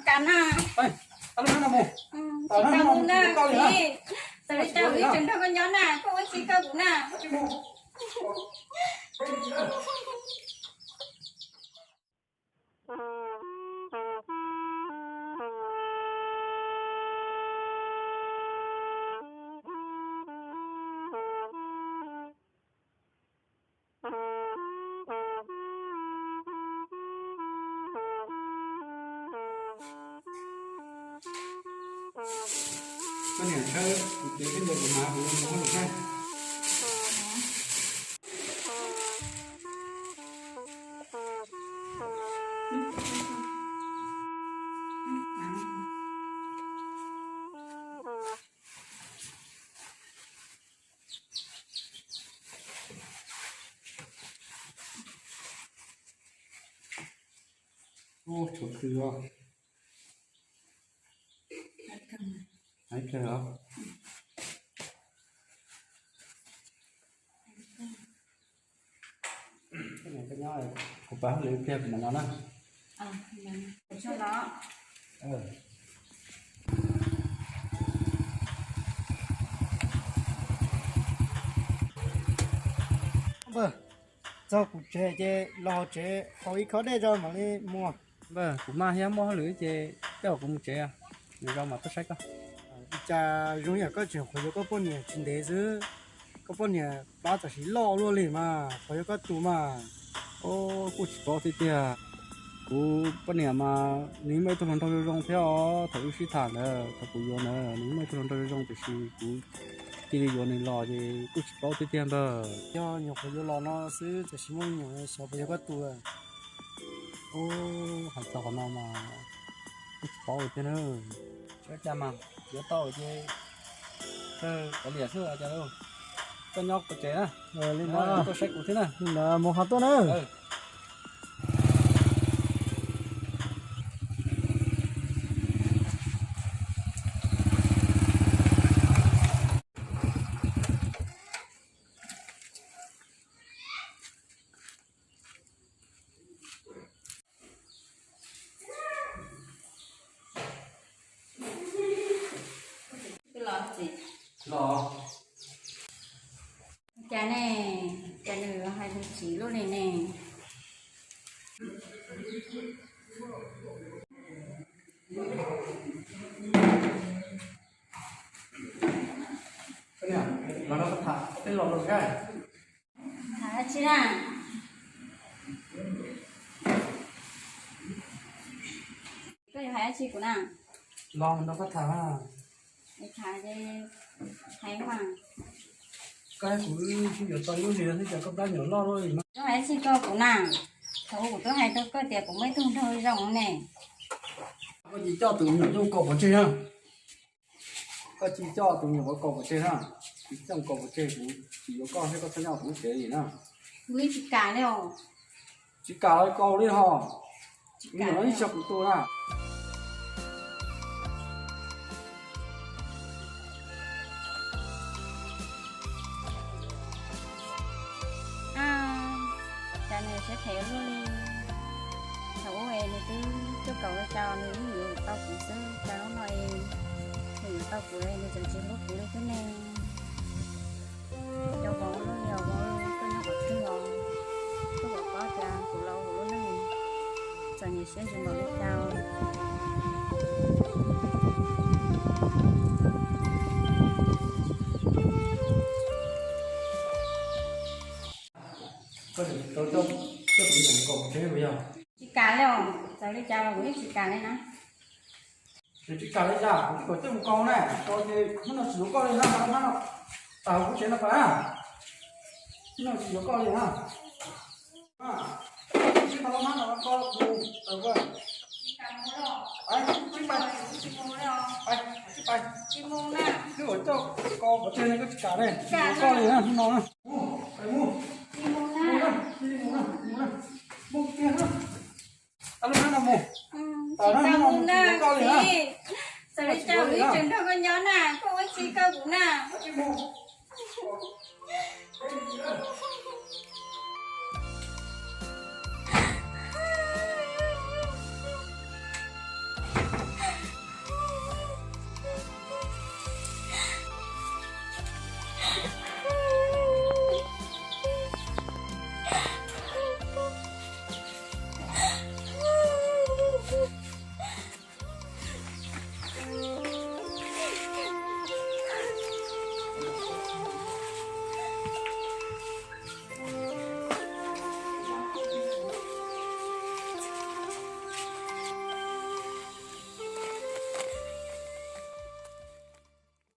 Kam na. Tsis tau mus na txiv, txawm li cas kuv yeej tseem nrog koj nyob na, koj ua tsis koj kuv na. Koj niam tshawb kuv cev tej ntawd kuv hnav kuv mus hauj lwm na. Ub, tshuav khw os. Hais kawg os. Kuv pab hauj lwm ib pliag kuv mam los na. Npawg, txog kuv tsev ces los hauv tsev haus ib khob dej tso mam li mus. Npawg, kuv maj thiab muaj hauj lwm ces tej zaum kuv mus tsev, nws zoo mas tuaj saib koj. Cas zoo yam koj tseem nyuam qhuav yuav koj poj niam tsis ntev xwb, koj poj niam plab tam sim loj luaj li mas qhuav yuav koj tus mas. Os, kuj tsis paub tiag tiag. Kuv poj niam mas nws muaj ib tug hluas nraug zoo zoo thiab os, thaum wb sib tham ntawd thaum kuv yuav ntawd nws muaj ib tug hluas nraug zoo zoo tiam sis kuv cia li yuav nws los ces kuj tsis paub tiag tiag npawg. Yog nyuam qhuav yuav los no xwb tam sis muaj me nyuam xyov puas yog koj tus. Ub, hais txog qhov no mas kuj tsis paub tiag na. Saib cas mas yuav tau ces kawg kav liam xwb cas lauj. Koj nyob kuv tsev na, li ntawd tuaj saib kuv thiab na. Li ntawd mus qhov tuaj na. Los. Cas ne, cas nws hais lus txiv luaj li ne. Los no koj tham, peb los rau sab. Tham dab tsi na? Koj yuav hais dab tsi kuv na? Los nrog koj tham. Tham, hais mas. Koj hais kuv twb yuav tau ib lub hlis no xwb cas koj plab nyuam loj luaj li mas. Koj hais dab tsi koj kuv na? Thaum ub kuv twb hais rau koj tias kuv muaj ib tug nraug zoo ne. Koj cia coj tus me nyuam coj kaum pov tseg na. Koj cia coj tus me nyuam kaum pov tseg na. Tsis coj kaum pov tseg kuv tsis yuav koj thiab koj txhob nyob kuv lub tsev li na. Kuv yeej tsis kam li os. Tsis kam los kaus li ho. Me nyuam no ib txhia kuv tu na. Cas nws siab phem luaj li. Thaum ub es nws twb coj kaum li cas nws yeej yuav tau kuv xwb, cas hnub no es nws yuav tau kuv es nws tseem tsis hlub kuv li thiab ne. Cov vauv luaj li os vauv, koj nyob qhov twg os? Koj puas paub tias kuv los kuv lub neej txom nyem siab ntsws npaum li cas? Koj tseem tau coj tus me nyuam mus kaus pov tseg puas yog? Tsis kam li os, txawm li cas los kuv yeej tsis kam li na. Tsis kam li cas, kuv twb kom coj mus kaus na, kaus ces hnub no tsis yuav koj li na, hnub no tawm hauv kuv tsev no pais na. Hnub no tsis yuav koj li na. Tsis tau mab no koj mus tawm ua. Pais, pais, pais, pais. Twb kom coj kaus pov tseg ne koj tsis kam ne, tsis yuav koj li na hnub no na. Mus, pais mus. Mus na, mus na, mus na. Mus kiag na. Tau lub hnab no mus. Tsis tau mus na txiv, txawm li cas kuv yeej tseem nrog koj nyob na, koj ua tsis koj kuv na.